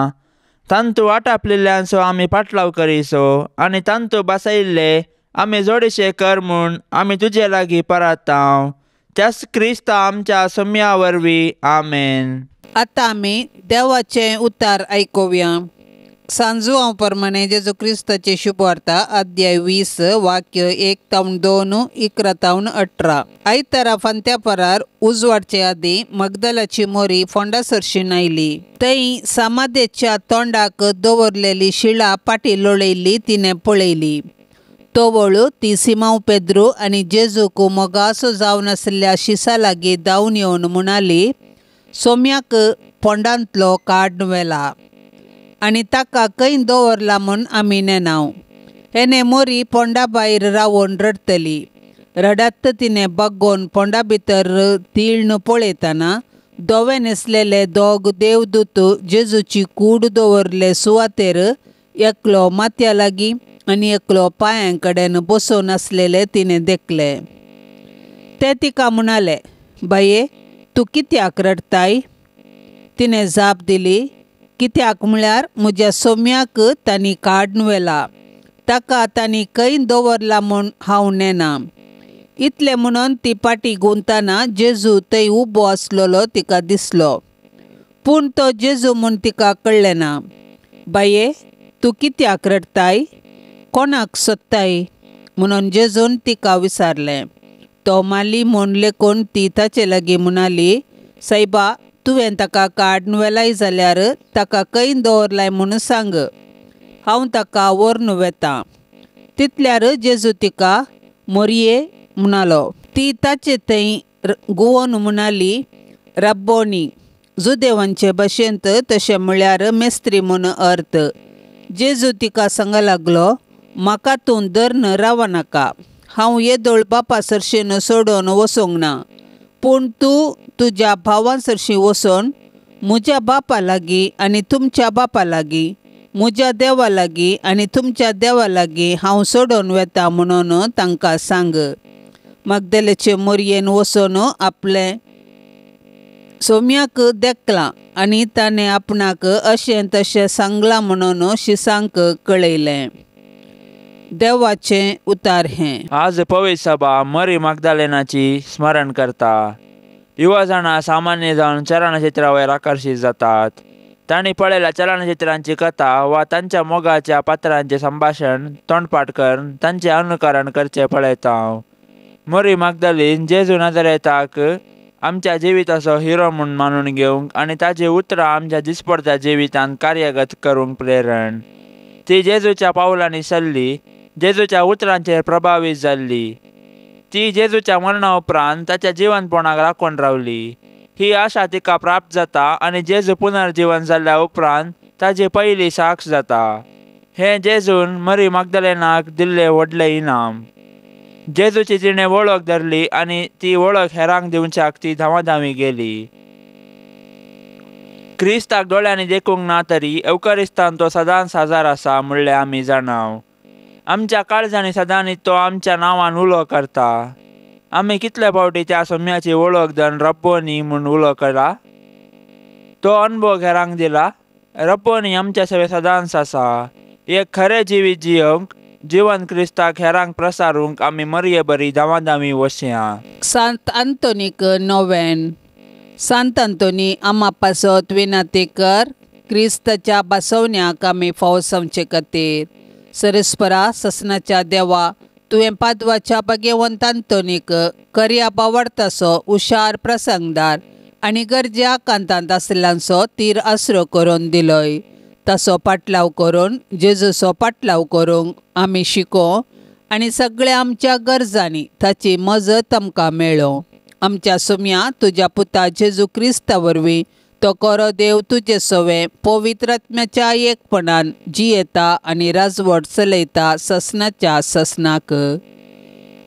तांतू आटापलेल्यांचो आमी पाटलाव करीसो आनी तांतू बसयिल्ले आमी जोडीशे कर म्हूण आमी तुजे लागीं परातांव, त्याच क्रिस्ता आमच्या सम्या वरवीं, आमेन। आतां आमी देवाचें उतार आयकुया। सांजुआंव प्रमाणे जेजू क्रिस्ताची शुभवार्ता अध्याय 20 वाक्य 1 तावन 2 11 तावन 18। आयतारा फांत्या परार उजवाडचे आदीं मगदलाची मोरी फोंडा सरशीन आयली। थंय समाधेच्या तोंडाक दवरलेली शिळा पाटी लोळयल्ली तिणें पळयली। तवळ ती सिमांव पेद्रू आनी जेजूक मोगासो जावन आशिल्ल्या शिसा लागीं धांवन येवन म्हणाली, सोम्याक फोंडांतलो काडून व्हेला आनी ताका खंय दवरला म्हूण आमी नेणाव। हेणे मोरी फोंडा भायर रावन रडटली। रडत तिणें बागोवन फोंडा भितर तिळ्ण पळयतना धवे न्हेसलेले दोग देवदूत जेजूची कूड दवरले सुवातेर एकलो माथ्या लागीं आनी एकलो पांयां कडेन बसून आसलेले तिणें देखलें। ते तिका म्हणाले, बाये तूं कित्याक रडटाय? तिणें जाप दिली, कित्याक म्हळ्यार म्हज्या सोम्याक तांणी काडून व्हेला, ताका तांणी खंय दवरला म्हूण हांव नेना. इतलें म्हणून ती पाटी गुंतना जेजू थंय उबो आसलेलो तिका दिसलो, पूण तो जेजू म्हूण तिका कळ्ळें ना. बाये तूं कित्याक रडटाय? कोणाक सोदताय? म्हणून जेजून तिका विचारलें. तो माली म्हूण लेखून ती ताचे लागीं म्हणाली, सायबा तुवें ताका काडून व्हेलाय जाल्यार ताका खंय दवरलाय म्हूण सांग, हांव ताका व्हरून वेतां. तितल्यार जेजू तिका मोरये म्हणालो. ती ताचे थंय गुवोन म्हणाली, रब्बोनी, जुदेवांचे भाशेंत तशें म्हळ्यार मेस्त्री म्हूण अर्थ. जेजू तिका सांग लागलो, म्हाका तूं धरून रावनाका, हांव येदोळ बापा सरशीन सोडून वचूंक ना, पूण तूं तुज्या भावां सरशीं वचून म्हज्या बापा लागीं आनी तुमच्या बापा लागीं, म्हज्या देवा लागीं आनी तुमच्या देवा लागीं हांव सोडून वेता म्हणून तांकां सांग. मगदलेचे मोरयेन वचून आपलें सोम्याक देखलां आनी ताणें आपणाक अशें तशें सांगलां म्हणून शिसांक कळयलें. देवाचें उतार हें. आज पवित्र सभा मरी मागदालेनाची स्मरण करता. युवा जाणां सामान्य जावन चलनचित्रा वयर आकर्शीत जातात. तांणी पळयल्या चलनचित्रांची कथा वा तांच्या मोगाच्या पात्रांचें संभाशण तोंडपाठ करून तांचें अनुकरण करचें पळयता. मरी मागदालीन जेजू नाजरेताक आमच्या जिविताचो हिरो म्हूण मानून घेवंक आनी ताची उतरां आमच्या दिसपडत्या जिवितांत कार्यगत करूंक प्रेरण. ती जेजूच्या पावलांनी सरली, जेजूच्या उतरांचेर प्रभावीत जाल्ली. ती जेजूच्या मरणा उपरांत ताच्या जिवनपणाक राखून रावली. ही आशा तिका प्राप्त जाता आनी जेजू पुनर्जीवन जाल्ल्या उपरांत ताची पयली साक्ष जाता. हें जेजून मरी मागदालेनाक दिल्लें व्हडलें इनाम. जेजूची तिणें वळख धरली आनी ती वळख हेरांक दिवच्याक ती धांवाधांवी गेली. क्रिस्ताक दोळ्यांनी देखूंक ना तरी एवकरिस्तान तो सदांच साजार आसा म्हणलें आमी जाणाव. आमच्या काळजांनी सदांनी तो आमच्या नांवान उलो करता. आमी कितले फावटी त्या सोम्याची वळख धरून रब्बोनी म्हूण उलो करा? तो अनुभव हेरांक दिला. रब्बोनी आमच्या सवे सदांच आसा. एक खरें जिवीत जियोंक, जिवन क्रिस्ताक हेरांक प्रसारूंक आमी मरये बरी धांवाधांवी वसया. सांत आंतोनीक नोवेन. सांत आंतोनी आमा पासत विनंती कर, क्रिस्ताच्या बसवण्याक आमी फावो जावचे खातीर. सरस्परा ससनाच्या देवा, तुवें पादवाच्या भाग्यवंत आंतोनीक करया बावडतासो हुशार प्रसंगदार आनी गरज्या कांतांत आशिल्ल्यांचो तीर आसरो करून दिलोय. ताचो पाटलाव करून जेजूचो पाटलाव करूंक आमी शिको आनी सगळ्या आमच्या गरजांनी ताची मजत आमकां मेळो. आमच्या सुम्या तुज्या पुता जेजू क्रिस्ता वरवीं तो कोरो देव तुजे सवे पवित्र आत्म्याच्या एकपणान जियेता आनी राजवट चलयता ससनाच्या ससनाक.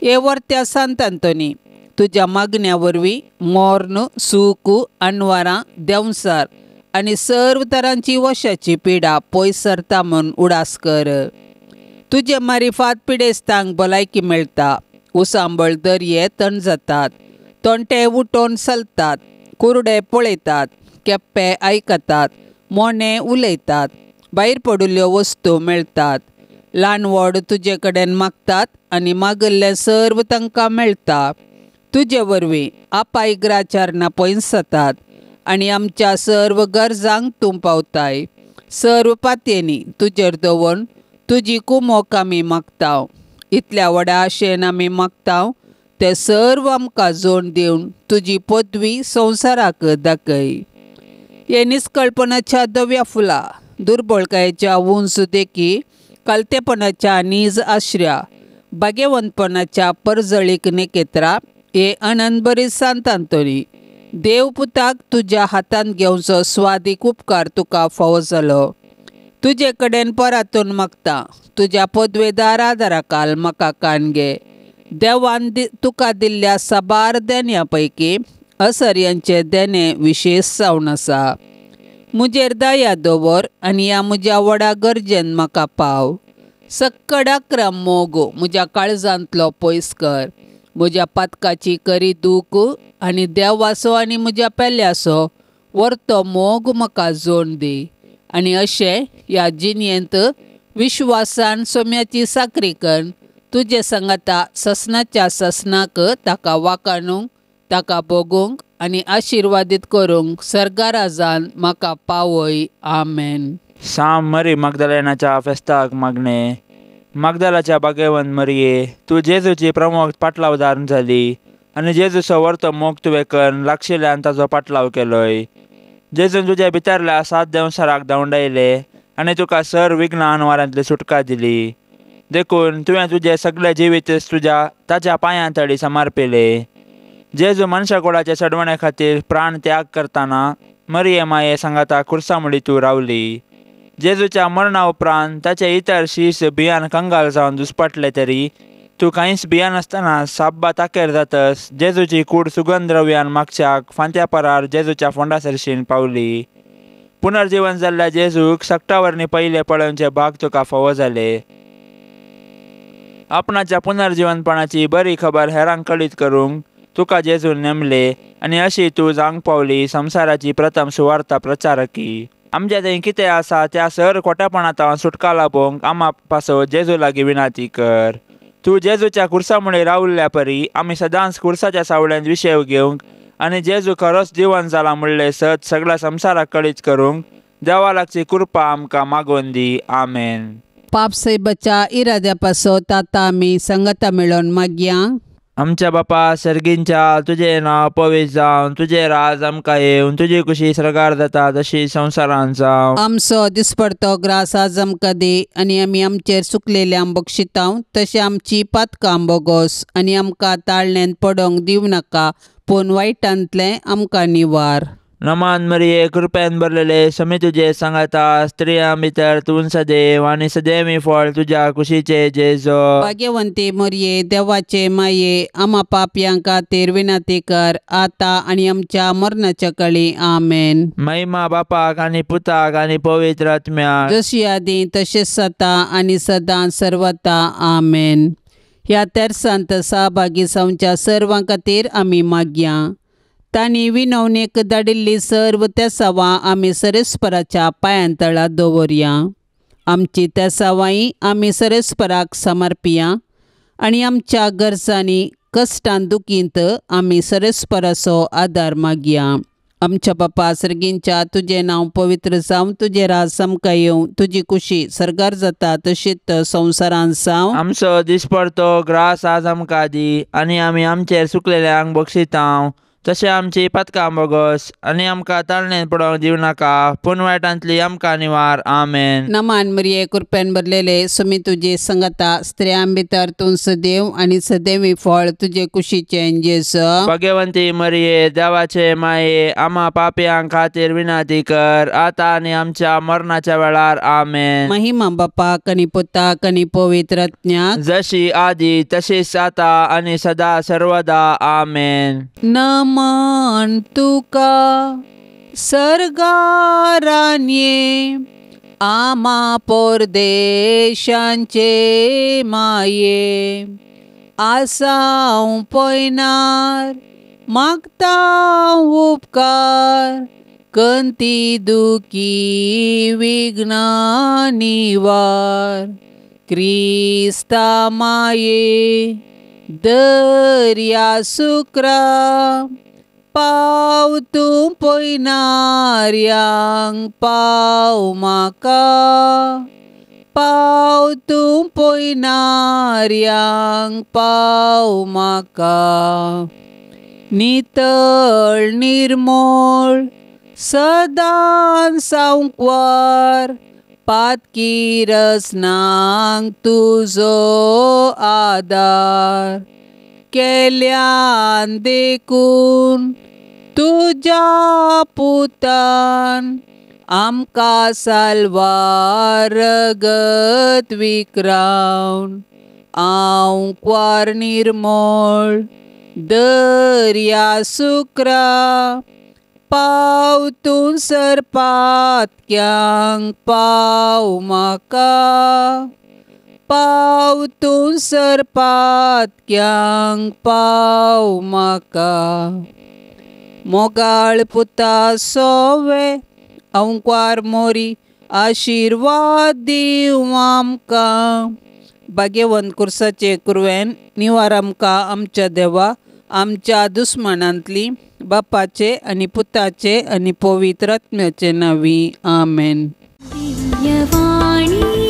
हे वर्त्या सांत आंतोनी, तुज्या मागण्या वरवीं मोर्न, सूख, अनवारां, देंवसार आनी सर्व तरांची वशाची पिडा पयस सरता म्हूण उडास कर. तुजे मारिफात पिडेस्तांक भलायकी मेळटा, उसांबळ दर्ये तण जातात, तोंटे उठोवन चलतात, कुरडे पळयतात, केप्पे आयकतात, मोने उलयतात, भायर पडिल्ल्यो वस्तू मेळटात, ल्हान व्हड तुजे कडेन मागतात आनी मागिल्लें सर्व तांकां मेळटा. तुजे वरवीं आपायग्राचारणां पयस जातात आनी आमच्या सर्व गरजांक तूं पावताय. सर्व पातयेंनी तुजेर दवरून तुजी कुमोक आमी मागता. इतल्या व्हडा आशेन आमी मागता ते सर्व आमकां जोड दिवन तुजी पदवी संवसाराक दाखय. हे निस्कळपणाच्या धव्या फुलां, दुर्बळकायेच्या उंच देखी, कलतेपणाच्या नीज आश्र्या, भाग्यवंतपणाच्या परजळीक नेकेत्रा, हे आनंदभरीत सांत आंतोनी, देव पुताक तुज्या हातांत घेवचो स्वादीक उपकार तुका फावो जालो. तुजे कडेन परातून मागता, तुज्या पदवेदार आदाराकाल म्हाका कान घे. देवान तुका दिल्ल्या साबार देण्या पैकी असर्यांचें देणें विशेश जावन आसा. म्हजेर दया दवर आनी ह्या म्हज्या व्हडा गरजेन म्हाका पाव. सक्कड अक्रम मोग म्हज्या काळजांतलो पयस कर. म्हज्या पातकाची करी दूख आनी देवाचो आनी म्हज्या पेल्याचो वर्तो मोग म्हाका जोड दी आनी अशें ह्या जिणेंत विश्वासान सोम्याची साकरी करून तुजे सांगाता ससनाच्या ससनाक ताका वाकाणूंक ताका भोगूंक आनी आशिर्वादीत करूंक सर्गाराजान म्हाका पावय. आमेन. साम मरी मगदलेनाच्या फेस्ताक मागणे. मगदलाच्या बागेवन मरये, तूं जेजूची प्रमोख पाटलावदार जाली आनी जेजूचो वर्तो मोग तुवें करून लागशिल्ल्यान ताजो पाटलाव केलोय. जेजून तुज्या भितरल्या सात देंवसाराक धांवडायले आनी तुका सर विघ्न वारांतली सुटका दिली. देखून तुवें तुजें सगळें जिवीत तुज्या ताच्या पांयां तडी समर्पिले. जेजू मनशाकुळाचे सडवणे खातीर प्राण त्याग करतना मरिये माये सांगाता खुर्सामुळी तूं रावली. जेजूच्या मरणा उपरांत ताचे इतर शीस भियान कंगाल जावन दुस्पाटले तरी तूं कांयच भियानासतना साब्बा ताकेर जातस जेजूची कूड सुगंध द्रव्यान मागच्याक फांत्या परार जेजूच्या फोंडा सरशीन पावली. पुनर्जीवन जाल्ल्या जेजूक सक्टावरणी पयले पळोवचे भाग तुका फावो जाले. आपणाच्या पुनर्जीवनपणाची बरी खबर हेरांक कळीत करूंक तुका जेजून नेमले आनी अशी तूं जावंक पावली संवसाराची प्रथम सुवार्ता प्रचारकी. आमच्या थंय कितें आसा त्या सर खोटेपणांत सुटका लाभोवंक आमा पासत जेजू लागीं विनाती कर. तूं जेजूच्या खुर्सामुळे रावल्ल्या परी आमी सदांच खुर्साच्या सावळ्यांत विशेव घेवंक आनी जेजू खरोच जिवन जाला म्हणलें सत सगळ्या संवसाराक कळीत करूंक देवा लागची कृपा आमकां मागोवन दी. आमेन. पाप साहेबाच्या इराद्या पासत आतां आमी संगता मेळोवन मागया. आमच्या बापा सर्गींच्या, तुजें नांव पवित्र जावन, तुजें राज आमकां येवन, तुजी खुशी सर्गार जाता तशी संवसारांत जावं. आमचो दिसपडतो ग्रास आज आमकां दी आनी आमी आमचेर चुकलेल्यांक बक्षितांव तशें आमची पातकां बोगोस आनी आमकां ताळण्यांत पडोवंक दिवं नाका पूण वायटांतलें आमकां निवार. नमान मरिये, कृपेन भरलेले, समी तुजे सांगाता, स्त्रियां भितर तूं सदैव आनी सदैवी फळ तुज्या कुशीचे जेजो. भाग्यवंती मरये, देवाचे माये, आमा पापयां खातीर विनंती कर आतां आनी आमच्या मरणाच्या कळी. आमेन. महिमा बापाक आनी पुताक आनी पवित्र आत्म्याक, जशी आदी तशेंच आतां आनी सदां सर्वता. आमेन. ह्या तेरसांत सहभागी जावच्या सर्वां खातीर आमी मागया. तांणी विनवणेक धाडिल्ली सर्व तेसावां आमी सरेस्पराच्या पांयांतळा दवरया. आमची तेसावांय आमी सरेस्पराक समर्पिया आनी आमच्या गरजांनी कश्टान दुखींत आमी सरेस्पराचो आदार मागया. आमच्या बापा सर्गींच्या, तुजें नांव पवित्र जावं, तुजें राज आमकां येवं, तुजी खुशी सर्गार जाता तशीच संवसारांत जावं. आमचो दिसपडतो ग्रास आज आमकां दी आनी आमी आमचेर सुकलेल्यांक बक्षितांव तशें आमची पातकां बोगस आनी आमकां ताळणेन पडोवंक दिवं नाका पूण वायटांतली आमकां निवार. आमेन. नमान मरिये, कृपेन भरलेले, सुमी तुजे संगता, स्त्रियां भितर तूं सदैव आनी सदैवी फळ तुजे कुशीचें जेजू. भाग्यवंती मरिये, देवाचे माये, आमा पापयां खातीर विनंती कर आतां आनी आमच्या मरणाच्या वेळार. आमेन. महिमा बापाक आनी पुताक आनी पवित्र आत्म्याक, जशी आदी तशीच आतां आनी सदा सर्वदा. आमेन. नमन तुका सर्गारान्ये आमा परदेशांचे माये, आसाव पयनार मागता उपकार, कंती दुखी विघ्न निवार. क्रिस्ता माये दर्या सुक्रा, पाव तूं पयनार्यांक पाव म्हाका, पाव तूं पयनार्यांक पाव म्हाका. नितळ निर्मळ सदां सांकवार, पातकी रसनांक तुजो आदार, केल्यान देखून तुज्या पुतान आमकां साल्वार रगत विक्रावन. आंकवार निर्मळ दर्या सुक्रा, पाव तूं सरपातक्यांक पाव म्हाका, पाव तूं सरपातक्यांक पाव म्हाका. मोगाळ पुता सोवे अंकवार मोरी आशिर्वाद दिवं आमकां. भाग्यवंत कुर्साचे कुरवेन निवार आमकां आमच्या देवा आमच्या दुस्मानांतली बापाचे आनी पुताचे आनी पवित्र आत्म्याचे नांवी आमेन. दिव्यवाणी.